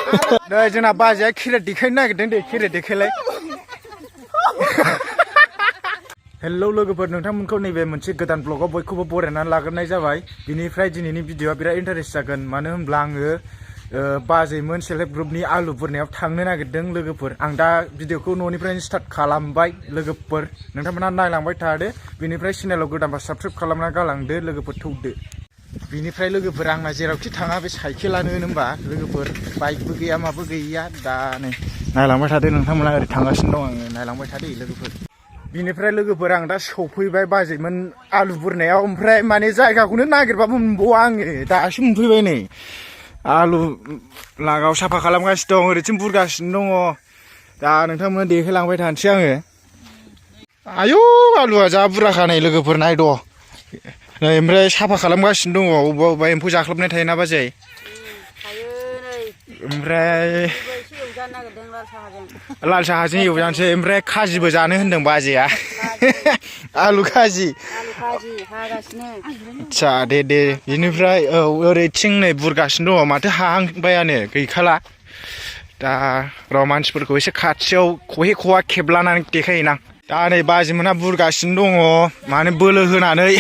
नै जोंना बाजैया खेरेट देखायनो नागिरदों दे खेरेट देखायलाय हेलौ लोगोफोर नोंथांमोनखौ नैबे मोनसे गोदान ब्लगाव बयखौबो बरायनानै लाग्रोनाय जाबाय बिनिफ्राय दिनैनि भिडिअआ बिराद इन्टारेस्ट जागोन मानो होनब्ला आङो बाजैमोन सेल्फ हेल्प ग्रुपनि आलु बुरनायाव थांनो नागिरदों लोगोफोर आं दा भिडिअखौ न'निफ्रायनो स्टार्ट खालामबाय लोगोफोर नोंथांमोनहा नायलांबाय थादो बिनिफ्राय चेनेलाव गोदानबा साबस्क्राइब खालामना गालांदो लोगोफोर थौदो बिनिफ्राय लोगोफोर आंना जेरावखि थाङा बे साइकेलानो होनबा लोगोफोर बाइकबो गैया माबो गैया दा नै नायलांबाय थादो नोंथांमोना ओरै थांगासिनो दं आङो नायलांबाय थादो लोगोफोर बिनिफ्राय लोगोफोर आं दा सौफैबाय बाजैमोन आलु बुरनायाव ओमफ्राय माने जायगाखौनो नागिरबाबो मोनबावा आङो दासो मोनफैबाय नै आलु लागाव साफा खालामगासिनो दं ओरैथिं बुरगासिनो दङ दा नोंथांमोन देखायलांबाय थानोसै आङो आयौ आलुआ जा बुरजाखा नै लोगोफोर नायद' नै ओमफ्राय साफा खालामगासिनो दङ अबेबा अबेबा एम्फौ जाख्लबनाय थायोना बाजै ओमफ्राय लाल साहाजों एवजानोसै ओमफ्राय खाजिबो जानो होनदों बाजैया आलु खाजि आदसा दे बिनिफ्राय औ ओरैथिं नै बुरगासिनो दङ माथो हाहांबायानो गैखाला दा र' मानसिफोरखौ एसे खाथियाव खहे खहा खेबलानानै देखायोना दा नै बाजैमोनहा बुरगासिनो दङ माने बोलो होनानै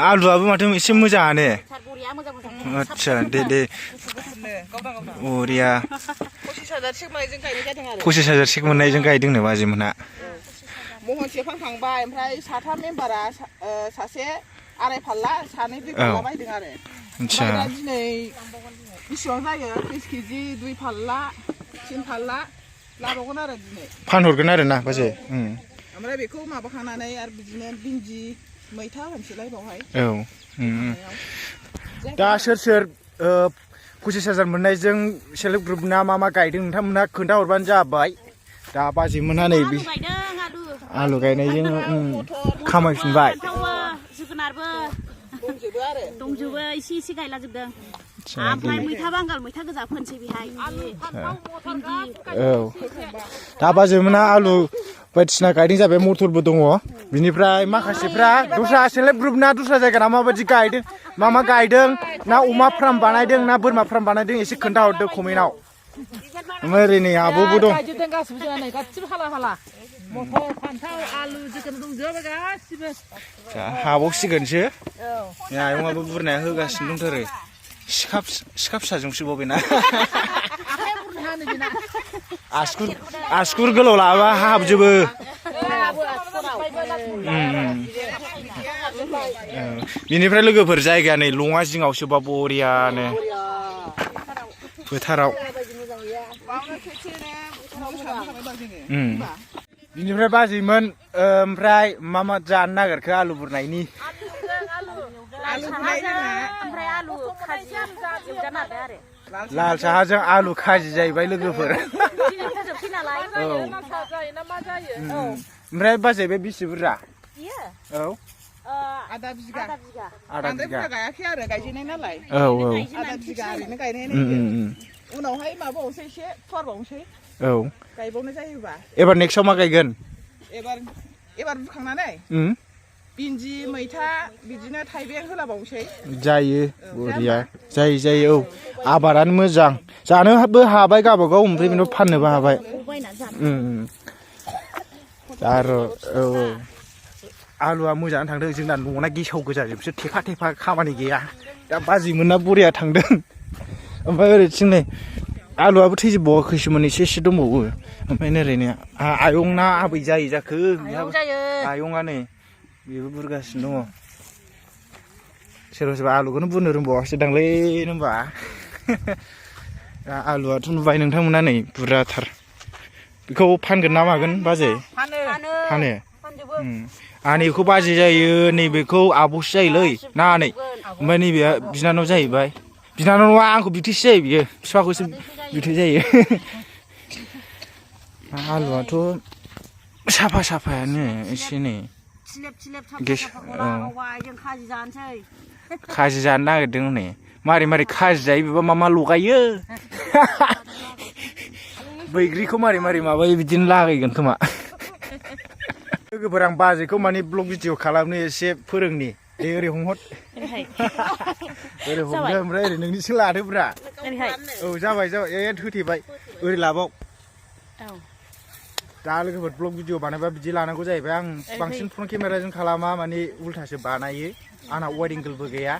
आलुआबो माथो एसे मोजाङानो आदसा दे बरिया 25,000 मोननायजों गायदोंनो बाजैमोनहा महनसे फानखांबाय ओमफ्राय साथाम मेम्बारा सासे आराय फाल्ला सानै 2 फाल्ला बायदों आरो ओमफ्राय दा दिनै बेसेबां जायो 30 केजि 2 फाल्ला 3 फाल्ला लाबावगोन आरो दिनै फानहरगोन आरो ना बाजै ओमफ्राय बेखौ माबाखांनानै आरो बिदिनो भिन्दि मैथा होनसैलाय बावहाय औ दा सोर 25,000 मोननायजों सेल्फ हेल्प ग्रुपना मा गायदों नोंथांमोनहा खोन्थाहरबानो जाबाय दा बाजैमोनहा नै आलु गायनायजों खामायफिनबाय जोगोनारबो दंजोबो एसे गायलाजोबदों ओमफ्राय मैथा बांगाल मैथा गोजा फोनसै बेहाय औ दा बाजैमोनहा आलु बायदिसिना गायदों जाबाय मटरबो दङ बिनिफ्राय माखासेफ्रा दस्रा सेल्फ हेल्प ग्रुपना दस्रा जायगाना माबायदि गायदों मा गायदों ना अमा फार्म बानायदों ना बोरमा फार्म बानायदों एसे खोन्थाहरदो कमेन्टआव ओमफ्राय ओरै नै आब'बो दं गासिबो जोंहा नै गासिबो हाला मटर फान्थाव आलु जोगोनार दंजोबो गासिबो हाबावसिगोनसो आयंआबो बुरनाया होगासिनो दंथारो सिखा फिसाजोंसो बावबायना आसुर गोलाव लाबा हाबजोबो बिनिफ्राय लोगोफोर जायगाया नै लङा जिङावसोबा बरियानो फोथाराव बिनिफ्राय बाजैमोन ओमफ्राय मा जानो नागिरखो आलु बुरनायनि लाल साहाजों आलु खाजि जाहैबाय लोगोफोर ओमफ्राय बाजै बे बेसे बुरजा औ आधा बिगा गायाखै आरो गायजेननाय नालाय आधा बिगा ओरैनो गायनाय उनावहाय माबावनोसै एसे फुवारबावनोसै गायबावनाय जायोबा एबार नेक्स्टआव मा गायगोन एबार बुखांनानै भिन्दि मैथा बिदिनो थाइबें होलाबावनोसै जायो बरिया जायो औ आबादानो मोजां जानोबो हाबाय गावबागाव ओमफ्राय बेनाव फाननोबो हाबाय आरो औ आलुआ मोजाङानो थांदों जोंना न'ना गेसाव गोजाजोबसो थेफा खामानि गैया दा बाजैमोनना बरिया थांदों ओमफ्राय ओरैथिं नै आलुआबो थैजोबबावाखैसोमोन एसे दंबावो ओमफ्राय ओरैनो आयं ना आबै जाखो आयंआ नै बेबो बुरगासिनो दङ सोरबा आलुखौनो बुरनो रोंबावासो दांलै होनबा आलुआथ' नुबाय नोंथांमोना नै बुरजाथार बेखौ फानगोन ना मागोन बाजै फानो आनैखौ बाजै जायो नैबेखौ आब'सो जायोलै ना आनै ओमफ्राय नैबे बिनानाव जाहैबाय बिनानाव नङा आंखौ बिथैसो जायो बियो बिफाखौसो बिथै जायो आलुआथ' साफायानो एसे नै खाजि जानो नागिरदों नै मारै खाजि जायो बेबा मा लगायो बैग्रिखौ मारै माबायो बिदिनो लागायगोन खोमा लोगोफोर आं बाजैखौ माने ब्लग भिडिअ खालामनो एसे फोरोंनि दे ओरै हमहर ओरैहाय ओरै हमदो ओमफ्राय ओरै नोंनिसो लादोब्रा ओरैहाय औ जाबाय होथेबाय ओरै लाबाव औ दा लोगोफोर ब्लग भिडिअ बानायबा बिदि लानांगौ जाहैबाय आं बांसिन फन केमेराजों खालामा माने उल्थासो बानायो आंना वाइड एंगोलबो गैया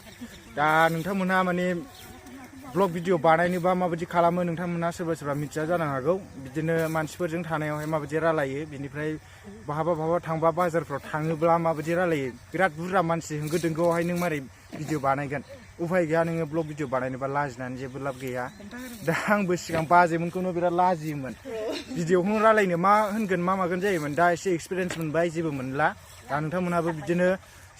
दा नोंथांमोनहा माने ब्लग भिडिअ बानायनोबा माबायदि खालामो नोंथांमोनहा सोरबा सोरबा मिथिया जानो हागौ बिदिनो मानसिफोरजों थानायावहाय माबायदि रायलायो बिनिफ्राय बहाबा थांबा बाजारफ्राव थाङोब्ला माबायदि रायलायो बिराद बुरजा मानसि होंगो दोंगोआवहाय नों मारै भिडिअ बानायगोन उफाय गैया नोङो ब्लग भिडिअ बानायनोबा लाजिनानै जेबो लाब गैया दा आंबो सिगां बाजैमोनखौनो बिराद लाजियोमोन भिडिअखौनो रायलायनो मा होनगोन मा मागोन जायोमोन दा एसे एक्सपिरियेन्स मोनबाय जेबो मोनला दा नोंथांमोनहाबो बिदिनो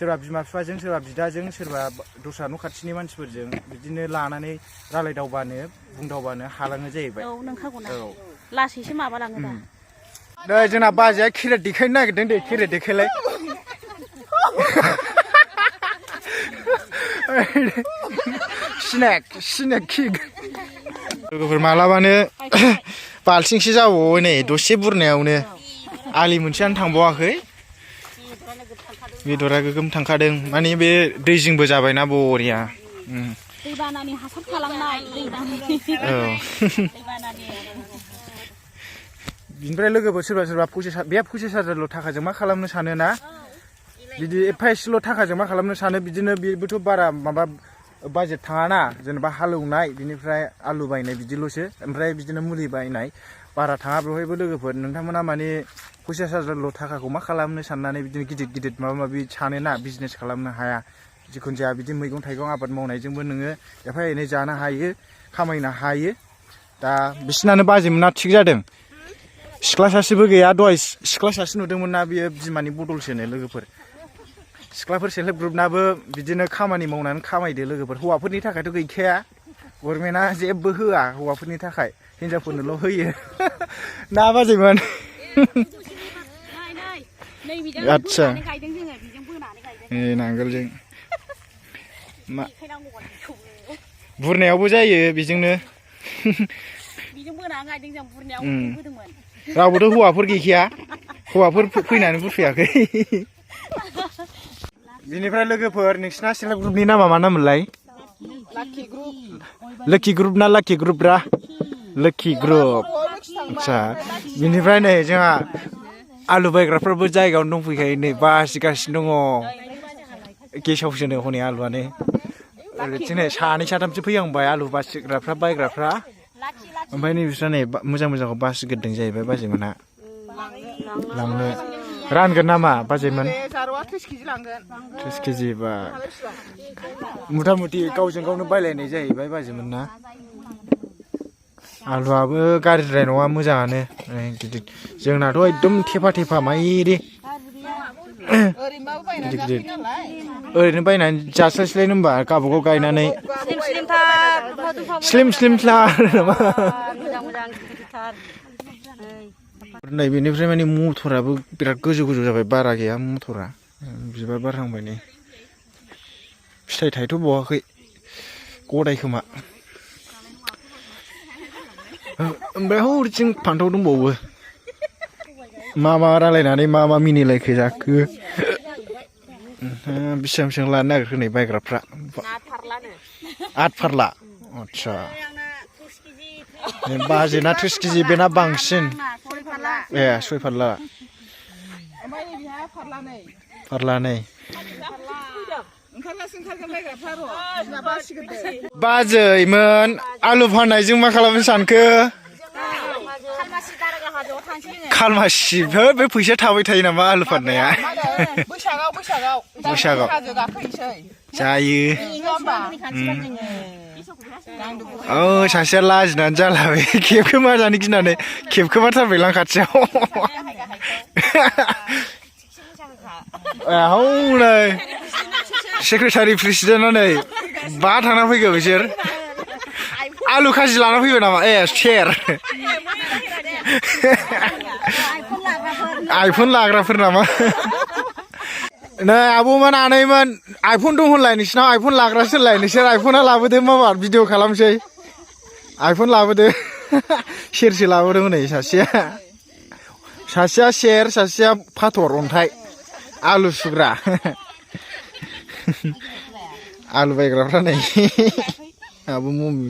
सोरबा बिमा बिफाजों सोरबा बिदाजों सोरबा दस्रा न' खाथिनि मानसिफोरजों बिदिनो लानानै रायलायदावबानो बुंदावबानो हालाङो जाहैबाय औ नोंखागौना लासैसो माबालाङो दा नै जोंना बाजैया खेरेट देखायनो नागिरदों दे खेरेट देखायलाय स्नेक किक लोगोफोर मालाबानो बाल्थिंसे जाबावो नै दसे बुरनायावनो आलि मोनसेयानो थांबावाखै बेदरा गोगोम थांखादों माने बे दैजिंबो जाबायना बरिया दैबानानि हासार खालामनाय बिनिफ्राय लोगोफोर सोरबा बे पसिस हाजारल' थाखाजों मा खालामनो सानो ना बिदि एफा एसेल' थाखाजों मा खालामनो सानो बिदिनो बेबोथ' बारा माबा बाजेट थाङाना जेनेबा हालौनाय बिनिफ्राय आलु बायनाय बिदिल'सो ओमफ्राय बिदिनो मुलि बायनाय बारा थाङा बेवहायबो लोगोफोर नोंथांमोना माने 25,000 थाखाखौ मा खालामनो साननानै बिदिनो गिदिर माबा माबि सानोना बिजनेस खालामनो हाया जिखुनु जाया बिदि मैगं थाइगं आबाद मावनायजोंबो नोङो एफा एनै जानो हायो खामायनो हायो दा बिसिनानो बाजैमोना थिग जादों सिख्ला सासेबो गैया दहाय सिख्ला सासे नुदोंमोन ना बियो बिमानि बदलसोनो लोगोफोर सिख्लाफोर सेल्फ हेल्प ग्रुपनाबो बिदिनो खामानि मावनानै खामायदो लोगोफोर हौवाफोरनि थाखायथ' गैखाया गभर्नमेन्टआ जेबो होआ हौवाफोरनि थाखाय हिनजावफोरनोल' होयो ना बाजैमोन आदसा नांगोलजों बुरनायावबो जायो बेजोंनो रावबोथ' हौवाफोर गैखाया हौवाफोर फैनानै बुरफैयाखै बिनिफ्राय लोगोफोर नोंसिना सेल्फ हेल्प ग्रुपनि नामा मा नाममोनलाय लोखि ग्रुप ना लाखि ग्रुप रा लोखि ग्रुप आदसा बिनिफ्राय नै जोंहा आलु बायग्राफोरबो जायगायावनो दंफैखायो नै बासिगासिनो दङ गेसावसोनो हनै आलुआनो ओरैथिं नै सानै साथामसो फैहांबाय आलु बासिग्राफ्रा बायग्राफ्रा ओमफ्राय नै बिस्रा नै मोजांखौ बासिग्रोदों जाहैबाय बाजैमोनहा लांनो रानगोन नामा बाजैमोन 30 केजि बा मुथा मुथि गावजों गावनो बायलायनाय जाहैबाय बाजैमोनना आलुआबो गाज्रिद्राय नङा मोजाङानो गिदिर जोंनाथ' एकदम थेफा माइरि गिदिर ओरैनो बायनानै जास्लायस्लायनो होनबा गावबागाव गायनानै स्लिमथार नै बेनिफ्राय माने मटराबो बिराद गोजौ जाबाय बारा गैया मटरा बिबार बारहांबाय नै फिथाइ थायथ' बावाखै गदाय खोमा ओमफ्राय हरैथिं फान्थाव दंबावो मा रायलायनानै मा मिनिलायखो जाखो बेसेबां लानो नागिरखो नै बायग्राफ्रा 8 फारला आदसा बाजेना 30 केजि बेना बांसिन ए 6 फारला फारलानै बाजैमोन आलु फाननायजों मा खालामनो सानखो खालमासिफोर बे फैसा थाबाय थायो नामा आलु फाननाया बैसागाव जायो औ सासेया लाजिनानै जालाबाय खेबखोमा जानो गिनानै खेबखोमाथारबाय लां खाथियाव हौनै सेक्रेटारि प्रेसिडेन्टआ नै बा थांना फैगौ बिसोर आलु खाजि लाना फैबाय नामा ए सेर आइफन लाग्राफोर नामा नै आब'मोन आनैमोन आइफन दं होनलाय नोंसिनाव आइफन लाग्रासो होनलाय नोंसोर आइफना लाबोदो मामा भिडिअ खालामसै आइफन लाबोदो सेरसे लाबोदों नै सासेया सेर सासेया फाथर अन्थाइ आलु सुग्रा आलु बायग्राफ्रा नै आबो मम्मी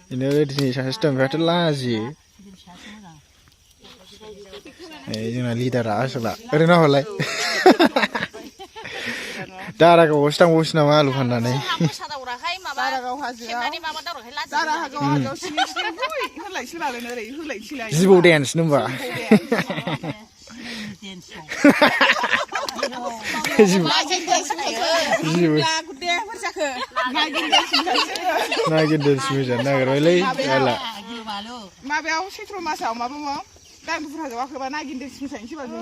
बिनो दिनै सासे दोंग्राथ' लाजियो जोंना लिडारा आसोला ओरैनो हरलाय दारागावआवसो थांबावसै नामा आलु फाननानै दारागाव हाजोआव दारागाव हाजोआव सिनि सिनि होलायसो लालायनो ओरै होलायसो लायो जिबौ डेन्स होनबा नागिरदेन्स मोजां नागिरबायलै माबायाव सैथ्र मासाव माबायाव दांदुफुर हाजोआव आखोबा नागिरदेन्स मोसानोसै बाजो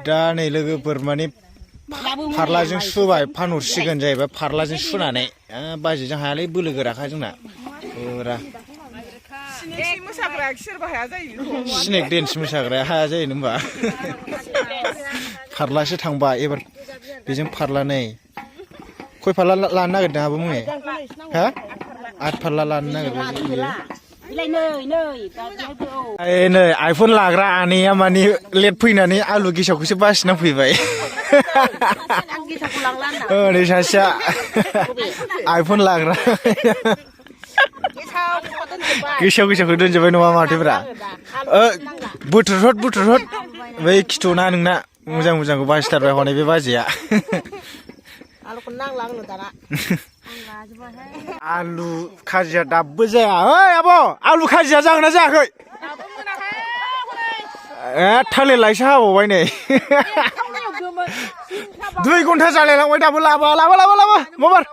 दा नै लोगोफोर माने फारलाजों सुबाय फानहरसिगोन जाहैबाय फारलाजों सुनानै बाजिजों हायालै बोलो गोराखा जोंना फुरा मोसाग्राया सोरबा हाया जायो स्नेक डेन्स मोसाग्राया हाया जायो होनबा फारलासो थांबा एबार बेजों फारला नै खय फारला लानो नागिरदों आबो मुङै हा 8 फारला लानो नागिरबाय नै आइफन लाग्रा आनैया माने लेट फैनानै आलु गेसावखौसो बासिना फैबाय नै सासेया आइफन लाग्रा गेसावखौ दोनजोबबाय नङा माथोफ्रा बुथुरहट बै खिथ'ना नोंना मोजांखौ बासिथारबाय हनै बे बाजैया आलु खाजिया दाबो जाया ओइ आब' आलु खाजिया जागोन ना जायाखै थालिर लायसो हाबावबाय नै 2 घन्टा जालायलांबाय दाबो लाबा माबार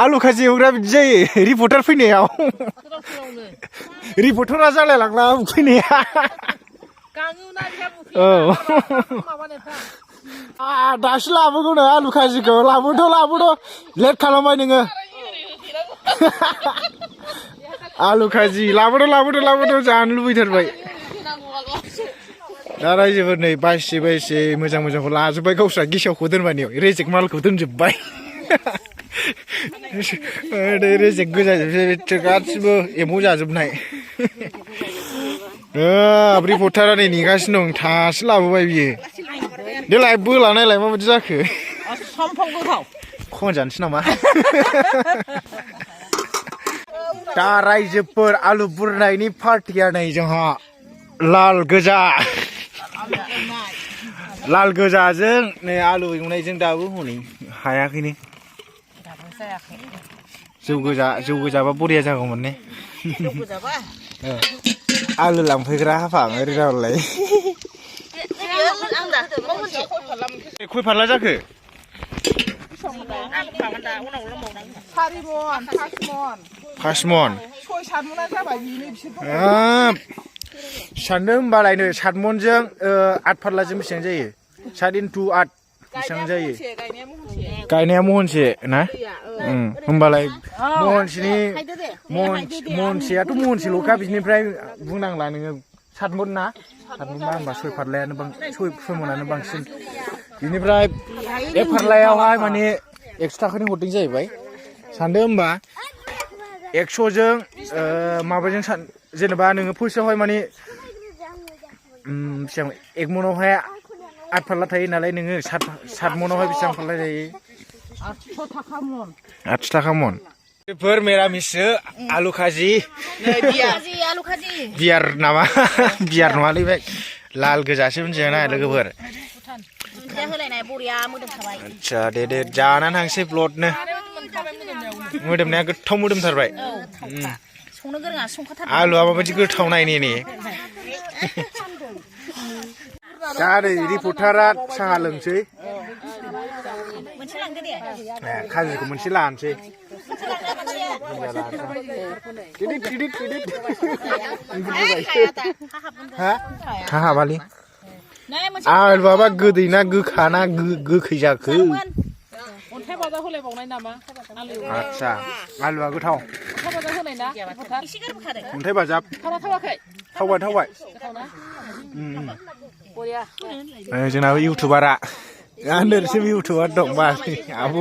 आलु खाजि एवग्रा बिदि जायो रिपर्टार फैनायाव रिपर्टारा जालायलांला फैनाया औ दासो लाबोगौनो आलु खाजिखौ लाबोद' लेट खालामबाय नोङो आलु खाजि लाबोद' जानो लुबैथारबाय दा रायजोफोर नै बायसे मोजांखौ लाजोब्बाय गावस्रा गेसावखौ दोनबानियाव रेजेक्ट मालखौ दोनजोब्बाय रेजेक्ट गोजाजोबसै गासिबो एम्फौ जाजोबनाय रिपर्टारा नै नेगासिनो दं थासो लाबोबाय बियो देलाय बोला नायलाय माबायदि जाखो खनजानोसै नामा दा रायजोफोर आलु बुरनायनि पार्टिया नै जोंहा लाल गोजाजों नै आलु एवनायजों दाबो हनै हायाखैनो जौ गोजाबा बरिया जागौमोन ने आलु लांफैग्रा हाफां ओरै रावलाय खय फारला जाखो 5 मन 6-7 मना जाबाय बिनो बिसोर सानदों होमबालाय नै 7 मनजों 8 फारलाजों बेसेबां जायो 7 into 8 बेसेबां जायो गायनाया महनसे ना होमबालाय महनसेयाथ' महनसेल'खा बिनिफ्राय बुंनांला नोङो 7 मन ना 7 मन होनबा 6 फारलायानो 6 मनानो बांसिन बिनिफ्राय 1 फारलायावहाय माने 100 थाखानि हरदों जाहैबाय सानदो होमबा 100जों माबाजों जेनेबा नोङो फैसायावहाय माने बेसेबां 1 मनावहाय 8 फारला थायो नालाय नोङो 7 मनावहाय बेसेबां फारला जायो 800 थाखा मन बेफोर मिरामिसो आलु खाजि बियार नामा बियार नङालै बे लाल गोजासो मोनथिया लोगोफोर आदसा दे जानानै थांसै ब्लडनो मोदोमनाया गोथाव मोदोमथारबाय आलुआ माबायदि गोथाव नायनि ने दा नै रिपर्टारा साहा लोंसै खाजिखौ मोनसे लानोसै हा हाबालै आलुआबा गोदै ना गोखा ना गोखै जाखो अन्थाइ बाजाब होलायबावनाय नामा आदसा आलुआ गोथाव अन्थाइ बाजाब थावबाय जोंनाबो इउटुबारा नोंसोरबो इउटुबार दं बा आब'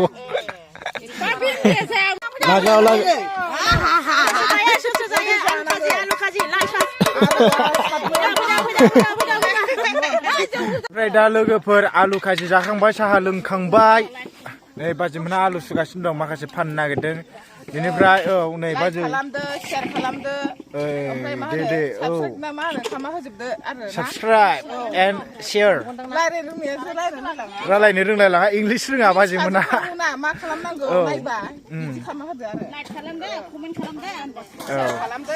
ओमफ्राय दा लोगोफोर आलु खाजि जाखांबाय साहा लोंखांबाय नै बाजैमोनहा आलु सुगासिनो दं माखासे फाननो नागिरदों बेनिफ्राय औ नै बाजै खालामदो शेयार खालामदो ओमफ्राय मा होनो साबस्क्राइब ना मा होनो खामा होजोबदो आरो साबस्क्राइब एन्ड शेयार रायलायनो रोंनायासो रायलायनो रोंलाङा रायलायनो रोंलायलाङा इंलिस रोङा बाजैमोना मा खालामनांगौ नायबा बिदि खालामना होदो आरो लाइक खालामदो कमेन्ट खालामदो खालामदो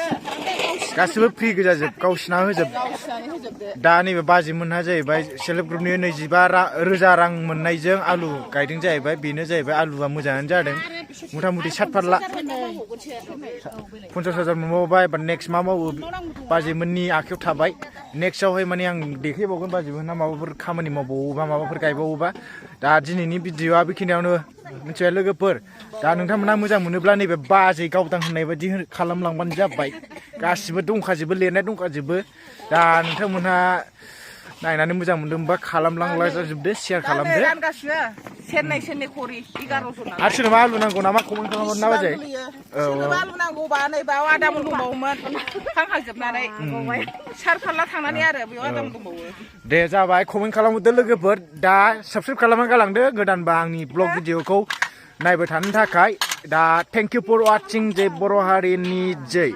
गासिबो फ्रि गोजाजोब गावसिना होजोब गावसिनानै होजोबदो दा नैबे बाजैमोनहा जाहैबाय सेल्फ हेल्प ग्रुपनि 25,000 रां मोननायजों आलु गायदों जाहैबाय बेनो जाहैबाय आलुआ मोजाङानो जादों मथा मथि 7 फारला 50,000 मोनबावबाय बा नेक्स्ट मा मावो बाजैमोननि आखायाव थाबाय नेक्स्टआवहाय माने आं देखायबावगोन बाजैमोनहा माबाफोर खामानि मावबावोबा माबाफोर गायबावोबा दा दिनैनि भिडिअआ बेखिनियावनो मिथिबाय लोगोफोर दा नोंथांमोनहा मोजां मोनोब्ला नैबे बाजै गावदां होननाय बायदि खालामलांबानो जाबाय गासिबो दंखाजोबो लिरनाय दंखाजोबो दा नोंथांमोनहा नायनानै मोजां मोनदोंबा खालामलांलाजोबदो शेयार खालामदो रानगासिनो सेरनै खरि 11 जना आरो सोरनोबा आलु नांगौ नामा कमेन्ट खालामहरना बाजै सोरनोबा आलु नांगौबा नै बाव आदामोन दंबावोमोन फानखांजोबनानै सार फारला थांनानै आरो बेयाव आदामोन दंबावो दे जाबाय कमेन्ट खालामहरदो लोगोफोर दा साबस्क्राइब खालामना गालांदो गोदानबा आंनि ब्लग भिडिअखौ नायबाय थानो थाखाय दा थेंक इउ फर वाचिं जय बर' हारिनि जय